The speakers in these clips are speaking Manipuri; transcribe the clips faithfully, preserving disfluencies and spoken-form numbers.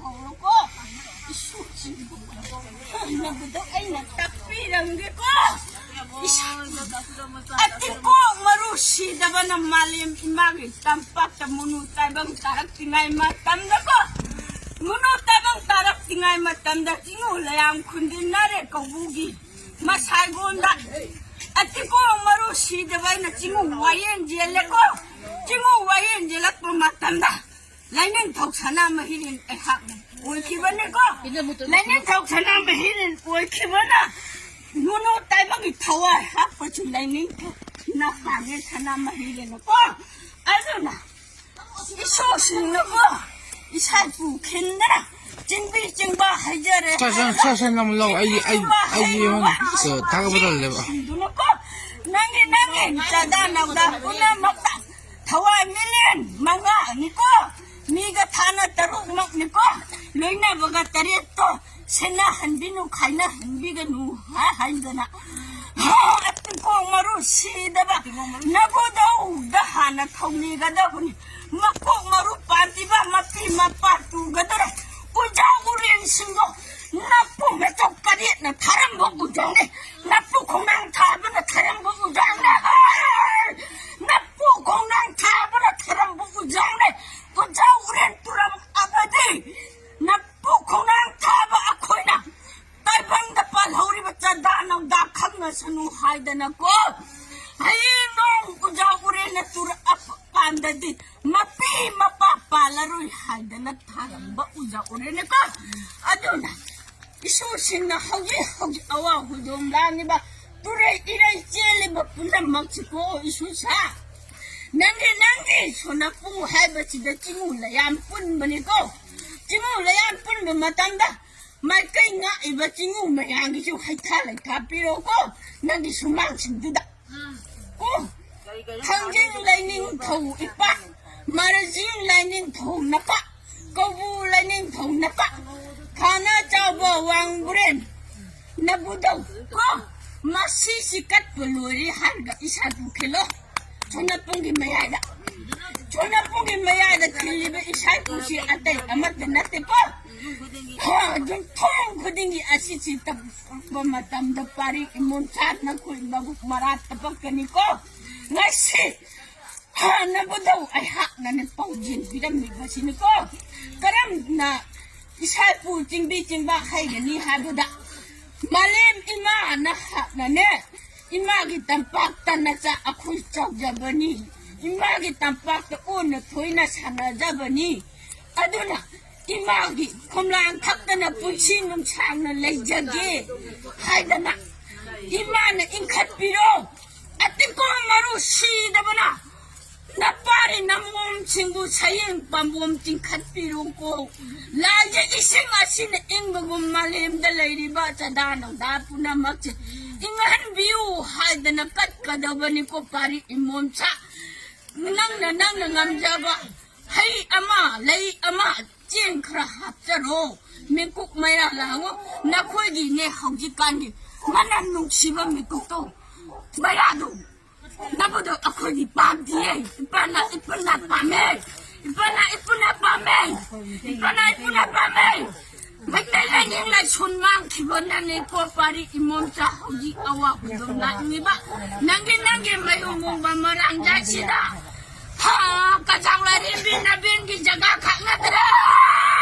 ꯀꯧꯔꯣꯀꯣ꯫ ꯏꯁꯨ ꯅꯪꯕꯨꯗꯣ ꯑꯩꯅ ꯇꯥꯛꯄꯤꯔꯝꯒꯦꯀꯣ꯫ ꯏꯁ, ꯑꯇꯤꯀꯣꯛ ꯃꯔꯨ ꯁꯤꯗꯕꯅ ꯃꯥꯂꯦꯝ ꯏꯃꯥꯒꯤ ꯇꯝꯄꯥꯛꯇ ꯃꯨꯅꯨ ꯇꯥꯏꯕꯪ ꯇꯥꯔꯛꯇ꯭ꯔꯤꯉꯩ ꯃꯇꯝꯗꯀꯣ, ꯃꯨꯅꯨ ꯇꯥꯏꯕꯪ ꯇꯥꯔꯛꯇ꯭ꯔꯤꯉꯩ ꯃꯇꯝꯗ ꯆꯤꯡꯉꯨ ꯂꯩꯌꯥꯝ ꯈꯨꯟꯗꯤꯟꯅꯔꯦ ꯀꯧꯕꯨꯒꯤ ꯃꯁꯥꯏꯒꯣꯟꯗ꯫ ꯑꯇꯤꯀꯣꯛ ꯃꯔꯨ ꯁꯤꯗꯕ ꯑꯩꯅ ꯆꯤꯡꯉꯨ ꯋꯥꯌꯦꯟ ꯌꯦꯜꯂꯦꯀꯣ꯫ ꯆꯤꯡꯉꯨ ꯋꯥꯌꯦꯟ ꯌꯦꯜꯂꯛꯄ ꯃꯇꯝꯗ ꯂꯥꯏꯅꯤꯡꯊꯧ ꯁꯅꯥꯃꯍꯤꯅꯦ ꯑꯩꯍꯥꯛꯅ ꯑꯣꯏꯈꯤꯕꯅꯤꯀꯣ꯫ ꯂꯥꯏꯅꯤꯡꯊꯧ ꯁꯅꯥꯃꯍꯤꯅꯦ ꯑꯣꯏꯈꯤꯕꯅ ꯃꯨꯅꯨ ꯇꯥꯏꯕꯪꯒꯤ ꯊꯋꯥꯏ ꯍꯥꯞꯄꯁꯨ ꯂꯥꯏꯅꯤꯡꯊꯧ ꯅꯄꯥꯅꯦ ꯁꯅꯥꯃꯍꯤꯅꯦꯅꯀꯣ꯫ ꯑꯗꯨꯅ ꯏꯁꯣꯔꯁꯤꯡꯅꯀꯣ ꯏꯁꯥ ꯏꯄꯨ ꯈꯤꯟꯗꯅ ꯆꯤꯡꯕꯤ ꯆꯤꯡꯕ ꯍꯩꯖꯔꯦ꯫ ꯁꯥ-, ꯁꯥ-, ꯁꯥ-, ꯁꯥ-, ꯅꯝ ꯂꯧ꯫ ꯑꯩ, ꯑꯩ, ꯑꯩ, ꯊꯥꯒꯠꯄ ꯇꯜꯂꯦꯕ꯫ ꯁꯤꯡꯗꯨꯅꯀꯣ ꯅꯪꯒꯤ, ꯅꯪꯒꯤ ꯆꯥꯗꯥ ꯅꯧꯗꯥ ꯄꯨꯝꯅꯃꯛꯇ ꯊꯋꯥꯏ ꯃꯤꯂꯤꯌꯟ ꯃꯉꯥꯅꯤꯀꯣ, ꯃꯤꯒ ꯊꯥꯅ ꯇꯔꯨꯛꯃꯛꯅꯤꯀꯣ, ꯂꯣꯏꯅꯕꯒ ꯇꯔꯦꯠꯇꯣ ꯁꯦꯟꯅꯍꯟꯕꯤꯅꯨ, ꯈꯥꯏꯅꯍꯟꯕꯤꯒꯅꯨ ꯍꯥꯏ-, ꯍꯥꯏꯗꯅ꯫ ꯍꯥ, ꯇꯤꯡꯈꯣꯡ ꯃꯔꯨ ꯁꯤꯗꯕ ꯅꯕꯨꯗꯧꯗ ꯍꯥꯟꯅ ꯊꯧꯅꯤꯒꯗꯕꯅꯤ꯫ ꯃꯀꯣꯛ ꯃꯔꯨ ꯄꯥꯟꯗ꯭ꯔꯤꯕ ꯃꯄꯤ ꯃꯄꯥ ꯇꯨꯒꯗꯧꯔꯦ꯫ ꯎꯖꯥ ꯎꯔꯦꯟꯁꯤꯡꯗꯣ ꯅꯄꯨ ꯃꯆꯧ ꯇꯔꯦꯠꯅ ꯊꯥꯔꯝꯕ ꯎꯖꯥꯎꯅꯦ꯫ ꯅꯄꯨ ꯈꯣꯡꯅꯥꯡ ꯊꯥꯕꯅ ꯊꯥꯔꯝꯕ ꯎꯖꯥꯎꯅꯦ꯫ ꯍꯥꯏ! ꯅꯄꯨ ꯈꯣꯡꯅꯥꯡ ꯊꯥꯕꯅ ꯊꯥꯔꯝꯕ ꯎꯖꯥꯎꯅꯦ꯫ ꯎꯖꯥ ꯎꯔꯦꯟ ꯇꯨꯔꯝ ꯑꯃꯗꯤ ꯅꯄꯨ ꯈꯣꯡꯅꯥꯡ ꯊꯥꯕ ꯑꯩꯈꯣꯏꯅ ꯇꯥꯏꯕꯪꯗ ꯄꯥꯜꯍꯧꯔꯤꯕ ꯆꯥꯗꯥ ꯅꯧꯗꯥ ꯈꯪꯅꯁꯅꯨ ꯍꯥꯏꯗꯅꯀꯣ, ꯍꯌꯦꯡ ꯅꯣꯡ ꯎꯖꯥ ꯎꯔꯦꯟꯅ ꯇꯨꯔꯛꯑ ꯀꯥꯟꯗꯗꯤ ꯃꯄꯤ ꯃꯄꯥ ꯄꯥꯜꯂꯔꯣꯏ ꯍꯥꯏꯗꯅ ꯊꯥꯔꯝꯕ ꯎꯖꯥ ꯎꯔꯦꯟꯅꯀꯣ꯫ ꯑꯗꯨꯅ ꯏꯁꯨꯁꯤꯡꯅ ꯍꯧꯖꯤꯛ ꯍꯧꯖꯤꯛ ꯑꯋꯥ ꯍꯨꯗꯣꯡ ꯂꯥꯡꯉꯤꯕ ꯇꯨꯔꯩ ꯏꯔꯩ ꯆꯦꯜꯂꯤꯕ ꯄꯨꯝꯅꯃꯛꯁꯤꯀꯣ ꯏꯁꯨꯁꯥ, ꯅꯪꯒꯤ, ꯅꯪꯒꯤ ꯁꯣꯅꯄꯨ ꯍꯥꯏꯕꯁꯤꯗ ꯆꯤꯡꯉꯨ ꯂꯩꯌꯥꯝ ꯄꯨꯟꯕꯅꯤꯀꯣ꯫ ꯆꯤꯡꯉꯨ ꯂꯩꯌꯥꯝ ꯄꯨꯟꯕ ꯃꯇꯝꯗ ꯃꯥꯏꯀꯩ ꯉꯥꯛꯏꯕ ꯆꯤꯡꯉꯨ ꯃꯌꯥꯝꯒꯤꯁꯨ ꯍꯩꯊꯥ ꯂꯩꯊꯥ ꯄꯤꯔꯛꯎꯀꯣ, ꯅꯪꯒꯤ ꯁꯨꯃꯥꯡꯁꯤꯡꯗꯨꯗ꯫ ꯀꯣ, ꯊꯥꯡꯖꯤꯡ ꯂꯥꯏꯅꯤꯡꯊꯧ ꯏꯄꯥ, ꯃꯔꯥꯖꯤꯡ ꯂꯥꯏꯅꯤꯡꯊꯧ ꯅꯄꯥ, ꯀꯧꯕꯨ ꯂꯥꯏꯅꯤꯡꯊꯧ ꯅꯄꯥ, ꯈꯥꯅ ꯆꯥꯎꯕ ꯋꯥꯡꯕ꯭ꯔꯦꯟ ꯅꯕꯨꯗꯧ ꯀꯣ, ꯃꯁꯤꯁꯤ ꯀꯠꯄ ꯂꯣꯏꯔꯦ ꯍꯥꯏꯔꯒ ꯏꯁꯥ ꯄꯨꯈꯤꯂꯣ꯫ ꯁꯣꯅꯄꯨꯡꯒꯤ ꯃꯌꯥꯏꯗ, ꯁꯣꯅꯄꯨꯡꯒꯤ ꯃꯌꯥꯏꯗ ꯈꯤꯜꯂꯤꯕ ꯏꯁꯥ ꯏꯄꯨꯁꯤ ꯑꯇꯩ ꯑꯃꯠꯇ ꯅꯠꯇꯦꯀꯣ꯫ ꯍꯥ, ꯌꯨꯝꯊꯣꯡ ꯈꯨꯗꯤꯡꯒꯤ ꯑꯁꯤꯁꯤ ꯇꯧꯔꯛꯄ ꯃꯇꯝꯗ ꯄꯥꯔꯤ ꯏꯃꯣꯝꯆꯥ ꯅꯈꯣꯏ ꯃꯕꯨꯛ ꯃꯔꯥ ꯇꯄꯛꯀꯅꯤꯀꯣ꯫ ꯉꯁꯤ ꯍꯥꯟꯅꯕꯗꯧ ꯑꯩꯍꯥꯛꯅꯅꯦ ꯄꯥꯎꯖꯦꯜ ꯄꯤꯔꯝꯃꯤꯕꯁꯤꯅꯤꯀꯣ꯫ ꯀꯔꯝꯅ ꯏꯁꯥ ꯏꯄꯨ ꯆꯤꯡꯕꯤ ꯆꯤꯡꯕ ꯍꯩꯒꯅꯤ ꯍꯥꯏꯕꯗ, ꯃꯥꯂꯦꯝ ꯏꯃꯥꯅ ꯍꯥꯟꯅꯅꯦ, ꯏꯃꯥꯒꯤ ꯇꯝꯄꯥꯛꯇ ꯅꯆꯥ ꯑꯩꯈꯣꯏ ꯆꯥꯎꯖꯕꯅꯤ, ꯏꯃꯥꯒꯤ ꯇꯝꯄꯥꯛꯇ ꯑꯣꯟꯅ ꯊꯣꯏꯅ ꯁꯥꯟꯅꯖꯕꯅꯤ, ꯑꯗꯨꯅ ꯏꯃꯥꯒꯤ ꯈꯣꯝꯂꯥꯡ ꯊꯛꯇꯅ ꯄꯨꯟꯁꯤ ꯅꯨꯡꯁꯥꯡꯅ ꯂꯩꯖꯒꯦ ꯍꯥꯏꯗꯅ ꯏꯃꯥꯅ ꯏꯟꯈꯠꯄꯤꯔꯣ꯫ ꯑꯇꯤꯀꯣ ꯃꯔꯨ ꯁꯤꯗꯕꯅ ꯅꯄꯥꯔꯤ ꯅꯃꯣꯝꯁꯤꯡꯕꯨ ꯁꯌꯦꯡ ꯄꯥꯝꯕꯣꯝ ꯆꯤꯡꯈꯠꯄꯤꯔꯣꯀꯣ꯫ ꯂꯥꯏꯖ ꯏꯁꯤꯡ ꯑꯁꯤꯅ ꯏꯪꯕꯒꯨꯝ ꯃꯥꯂꯦꯝꯗ ꯂꯩꯔꯤꯕ ꯆꯗꯥ ꯅꯧꯗꯥ ꯄꯨꯝꯅꯃꯛꯁꯦ ꯏꯪꯍꯟꯕꯤꯌꯨ ꯍꯥꯏꯗꯅ ꯀꯠꯀꯗꯕꯅꯤꯀꯣ ꯄꯥꯔꯤ ꯏꯃꯣꯝꯆꯥ꯫ ꯅꯪꯅ, ꯅꯪꯅ ꯉꯝꯖꯕ ꯍꯩ ꯑꯃ, ꯂꯩ ꯑꯃ, ꯆꯦꯡ ꯈꯔ ꯍꯥꯞꯆꯔꯣ꯫ ꯃꯤꯀꯨꯞ ꯃꯌꯥ ꯂꯥꯡꯉꯣ꯫ ꯅꯈꯣꯏꯒꯤꯅꯦ ꯍꯧꯖꯤꯛꯀꯥꯟꯒꯤ ꯃꯅꯝ ꯅꯨꯡꯁꯤꯕ ꯃꯤꯀꯨꯞꯇꯣ, ꯃꯌꯥꯗꯣ꯫ ꯅꯕꯨꯗꯣ ꯑꯩꯈꯣꯏꯗꯤ ꯄꯥꯝꯗꯤꯌꯦ꯫ ꯏꯄꯥꯅ, ꯏꯄꯨꯅ ꯄꯥꯝꯃꯦ꯫ ꯏꯄꯥꯅ, ꯏꯄꯨꯅ ꯄꯥꯝꯃꯦ꯫ ꯏꯄꯥꯅ, ꯏꯄꯨꯅ ꯄꯥꯝꯃꯦ꯫ ꯃꯩꯇꯩ ꯂꯥꯏꯅꯤꯡ ꯂꯥꯏꯁꯣꯟ ꯃꯥꯡꯈꯤꯕꯅꯅꯦꯀꯣ ꯄꯥꯔꯤ ꯏꯃꯣꯝꯆꯥ ꯍꯧꯖꯤꯛ ꯑꯋꯥ ꯈꯨꯗꯣꯡ ꯂꯥꯛꯂꯤꯕ꯫ ꯅꯪꯒꯤ, ꯅꯪꯒꯤ ꯃꯌꯨꯝ ꯃꯣꯡꯕ ꯃꯔꯥꯡꯖꯥꯏꯁꯤꯗ꯫ ꯍꯥ, ꯀꯖꯥꯎ ꯂꯥꯏꯔꯦꯝꯕꯤ ꯅꯕꯦꯟꯒꯤ ꯖꯒꯥ ꯈꯪꯅꯗ꯭ꯔꯦ꯫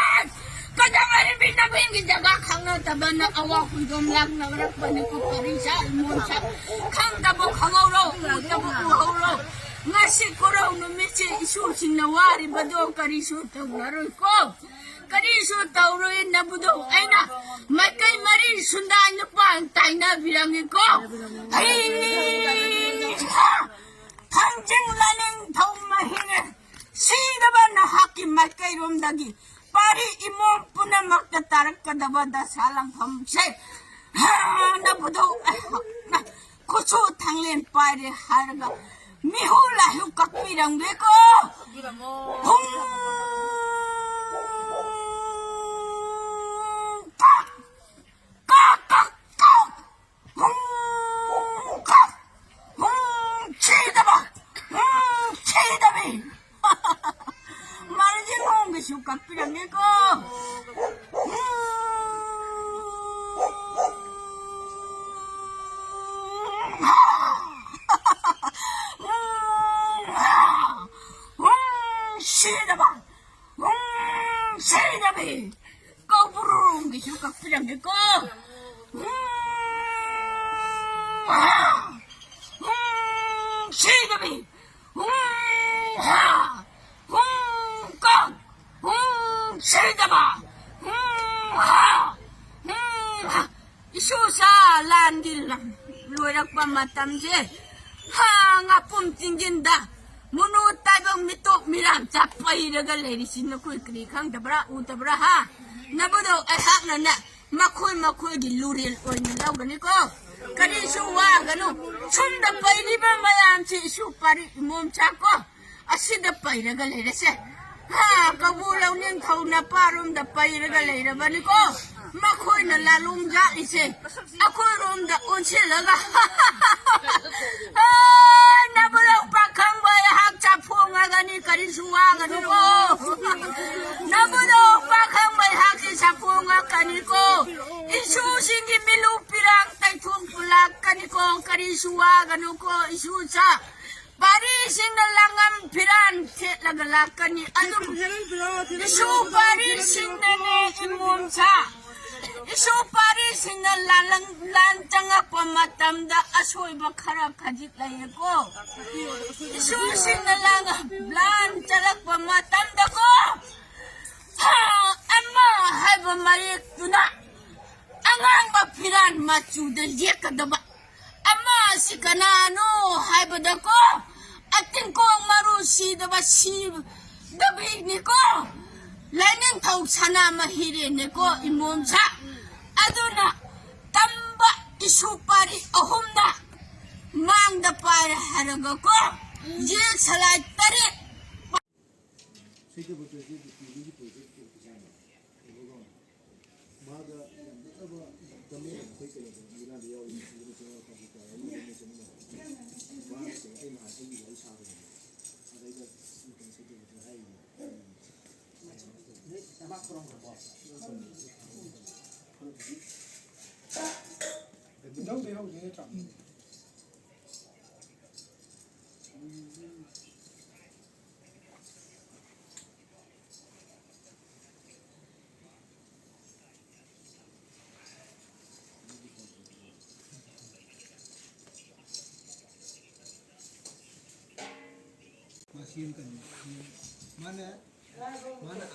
ꯀꯖꯥꯎ ꯂꯥꯏꯔꯦꯝꯕꯤ ꯅꯕꯦꯟꯒꯤ ꯖꯒꯥ ꯈꯪꯅꯗꯕꯅ ꯑꯋꯥ ꯈꯨꯗꯣꯡ ꯂꯥꯛꯅꯔꯛꯄꯅꯤꯀꯣ ꯄꯥꯔꯤ ꯏꯆꯥ ꯏꯃꯣꯝꯆꯥ꯫ ꯈꯪꯗꯕ ꯈꯪꯍꯧꯔꯣ, ꯎꯗꯕ ꯎꯍꯧꯔꯣ꯫ ꯉꯁꯤ ꯀꯣꯔꯧ ꯅꯨꯃꯤꯠꯁꯦ ꯏꯁꯨꯁꯤꯡꯅ ꯋꯥꯔꯤꯕꯗꯣ ꯀꯔꯤꯁꯨ ꯇꯧꯔꯔꯣꯏꯀꯣ꯫ ꯀꯔꯤꯁꯨ ꯇꯧꯔꯣꯏ ꯅꯕꯨꯗꯣ꯫ ꯑꯩꯅ ꯃꯥꯏꯀꯩ ꯃꯔꯤ ꯁꯨꯟꯗꯥꯏ ꯅꯨꯄꯥ ꯇꯥꯏꯅꯕꯤꯔꯝꯒꯦꯀꯣ꯫ ꯍꯩ ꯍꯥ! ꯊꯥꯡꯖꯤꯡ ꯂꯥꯏꯅꯤꯡꯊꯧ ꯃꯍꯤꯅꯦ꯫ ꯁꯤꯗꯕ ꯅꯍꯥꯛꯀꯤ ꯃꯥꯏꯀꯩꯔꯣꯝꯗꯒꯤ ꯄꯥꯔꯤ ꯏꯃꯣꯝ ꯄꯨꯝꯅꯃꯛꯇ ꯇꯥꯔꯛꯀꯗꯕ ꯗꯁꯥ ꯂꯪꯐꯝꯁꯦ꯫ ꯍꯥ! ꯅꯕꯨꯗꯣ ꯑꯩꯍꯥꯛꯅ ꯈꯨꯠꯁꯨ ꯊꯥꯡꯂꯦꯟ ꯄꯥꯏꯔꯦ ꯍꯥꯏꯔꯒ ꯃꯤꯍꯨ ꯂꯥꯏꯍꯨ ꯀꯛꯄꯤꯔꯝꯒꯦꯀꯣ꯫ ꯍꯨꯝ! ꯀꯛ! ꯀꯛ! ꯀꯛ! ꯀꯛ! ꯍꯨꯝ! ꯀꯛ! ꯍꯨꯝ! ꯁꯤꯗꯕ! ꯍꯨꯝ! ꯁꯤꯗꯕꯤ! ꯃꯔꯤ ꯀꯛꯄꯤꯔꯝꯃꯦꯀꯣ꯫ ꯁꯤꯗꯕ꯫ ꯁꯤꯗꯕꯤ꯫ ꯀꯧꯕ꯭ꯔꯨꯝꯒꯤꯁꯨ ꯀꯛꯄꯤꯔꯝꯒꯦꯀꯣ꯫ ꯁꯤꯗꯕꯤ꯫ ꯍꯨꯝ ꯍꯥ, ꯍꯨꯝ ꯀꯛ, ꯍꯨꯝ ꯁꯤꯗꯕ, ꯍꯨꯝ ꯍꯥ, ꯍꯨꯝ ꯍꯥ꯫ ꯏꯁꯨ ꯁꯥ ꯂꯥꯟꯒꯤ ꯂꯝ ꯂꯣꯏꯔꯛꯄ ꯃꯇꯝꯁꯦ, ꯍꯥ, ꯉꯥꯄꯨꯝ ꯆꯤꯡꯖꯤꯟꯗ ꯃꯨꯅꯨ ꯇꯥꯏꯕꯪ ꯃꯤꯇꯣꯞ ꯃꯤꯔꯥꯟ ꯆꯥ ꯄꯩꯔꯒ ꯂꯩꯔꯤꯁꯤ ꯅꯈꯣꯏ ꯀꯔꯤ ꯈꯪꯗꯕ꯭ꯔꯥ, ꯎꯗꯕ꯭ꯔꯥ, ꯍꯥ? ꯅꯕꯨꯗꯧ ꯑꯩꯍꯥꯛꯅꯅꯦ, ꯃꯈꯣꯏ ꯃꯈꯣꯏꯒꯤ ꯂꯨꯔꯦꯜ ꯑꯣꯏꯅ ꯂꯧꯒꯅꯤꯀꯣ꯫ ꯀꯔꯤꯁꯨ ꯋꯥꯒꯅꯨ꯫ ꯁꯣꯝꯗ ꯄꯩꯔꯤꯕ ꯃꯌꯥꯝꯁꯤ ꯏꯁꯨ ꯄꯥꯔꯤ ꯏꯃꯣꯝꯆꯥ ꯀꯣ꯫ ꯑꯁꯤꯗ ꯄꯩꯔꯒ ꯂꯩꯔꯁꯦ꯫ ꯍꯥ, ꯀꯧꯕ꯭ꯔꯨ ꯂꯧꯅꯤꯡꯊꯧ ꯅꯄꯥꯔꯣꯝꯗ ꯄꯩꯔꯒ ꯂꯩꯔꯕꯅꯤꯀꯣ꯫ ꯃꯈꯣꯏꯅ ꯂꯥꯂꯣꯡ ꯌꯥꯠꯂꯤꯁꯦ ꯑꯩꯈꯣꯏꯔꯣꯝꯗ ꯑꯣꯟꯁꯤꯜꯂꯒ꯫ ꯑꯥ, ꯅꯕꯨꯗꯧ ꯄꯥꯈꯪꯕ ꯑꯩꯍꯥꯛ ꯆꯥꯐꯣꯡꯉꯒꯅꯤ, ꯀꯔꯤꯁꯨ ꯋꯥꯒꯅꯨꯀꯣ꯫ ꯅꯕꯨꯗꯧ ꯄꯥꯈꯪꯕ ꯑꯩꯍꯥꯛꯁꯤ ꯆꯥꯐꯣꯡꯉꯛꯀꯅꯤꯀꯣ꯫ ꯏꯁꯨꯁꯤꯡꯒꯤ ꯃꯤꯂꯨ ꯄꯤꯔꯥꯡ ꯇꯩꯊꯣꯛꯄ ꯂꯥꯛꯀꯅꯤꯀꯣ, ꯀꯔꯤꯁꯨ ꯋꯥꯒꯅꯨꯀꯣ ꯏꯁꯨꯁꯥ꯫ ꯄꯥꯔꯤꯁꯤꯡꯅ ꯂꯥꯡꯉꯝ ꯐꯤꯔꯥꯟ ꯁꯦꯠꯂꯒ ꯂꯥꯛꯀꯅꯤ꯫ ꯑꯗꯨꯕꯨ ꯏꯁꯨ ꯄꯥꯔꯤꯁꯤꯡꯅꯅꯦ ꯏꯃꯣꯝꯁꯥ, ꯏꯁꯨ ꯄꯥꯔꯤꯁꯤꯡꯅ ꯂꯥꯟ, ꯂꯥꯟ ꯆꯪꯉꯛꯄ ꯃꯇꯝꯗ ꯑꯁꯣꯏꯕ ꯈꯔ ꯈꯖꯤꯛ ꯂꯩꯌꯦꯀꯣ꯫ ꯏꯁꯨꯁꯤꯡꯅ ꯂꯥꯟ, ꯂꯥꯟ ꯆꯪꯉꯛꯄ ꯃꯇꯝꯗꯀꯣ, ꯍꯥ, ꯑꯃ ꯍꯥꯏꯕ ꯃꯌꯦꯛꯇꯨꯅ ꯑꯉꯥꯡꯕ ꯐꯤꯔꯥꯟ ꯃꯆꯨꯗ ꯌꯦꯛꯀꯗꯕ꯫ ꯑꯃ ꯑꯁꯤ ꯀꯅꯥꯅꯣ ꯍꯥꯏꯕꯗꯀꯣ, ꯑꯇꯤꯡꯀꯣꯡ ꯃꯔꯨ ꯁꯤꯗꯕ ꯁꯤꯗꯕꯤꯅꯤꯀꯣ, ꯂꯥꯏꯅꯤꯡꯊꯧ ꯁꯅꯥꯃꯍꯤꯔꯦꯟꯅꯤꯀꯣ ꯏꯃꯣꯝꯁꯥ꯫ ꯑꯗꯨꯅ ꯇꯝꯕ ꯏꯁꯨ ꯄꯥꯔꯤ ꯑꯍꯨꯝꯅ ꯃꯥꯡꯗ ꯄꯥꯏꯔꯦ ꯍꯥꯏꯔꯒꯀꯣ, ꯌꯦꯛ ꯁꯂꯥꯏ ꯇꯔꯦꯠ ꯁꯩꯇꯕꯨ ꯄ꯭ꯔꯦꯁꯤꯗꯦꯟꯠꯀꯤ ꯄꯤꯕꯒꯤ ꯄ꯭ꯔꯣꯖꯦꯛ ꯑꯣꯏꯕꯖꯥꯠꯅꯤ꯫ ꯃꯥꯒ ꯌꯥꯝ ꯅꯛꯅꯕ ꯗꯃꯦ ꯑꯩꯈꯣꯏ ꯀꯩꯅꯣꯗ ꯃꯤꯔꯥꯡꯗ ꯌꯥꯎꯔꯤꯕ ꯁꯤꯗꯅ ꯆꯦꯅꯦꯜ ꯀꯥꯡꯕꯨ ꯀꯌꯥ ꯑꯃ ꯂꯩ, ꯃꯣꯏ ꯆꯠꯃꯤꯟꯅꯕ꯫ ꯃꯥꯒ ꯀꯩꯅꯣ ꯑꯩ ꯅꯍꯥꯟ ꯑꯩꯒꯤ ꯋꯥꯔꯤ ꯁꯥꯕꯅꯦꯕ꯫ ꯑꯗꯩꯗ ꯁꯤ ꯀꯩꯅꯣ ꯁꯩꯇꯕꯨ ꯍꯥꯏꯔꯤꯅꯦ꯫ ꯏꯙꯧꯗꯩ ꯍꯧꯗꯣꯏ ꯅꯠꯇ꯭ꯔꯣ? ꯃꯥ ꯁꯦꯝ ꯀꯟꯕ꯫ ꯃꯥꯅ, ꯃꯥꯅ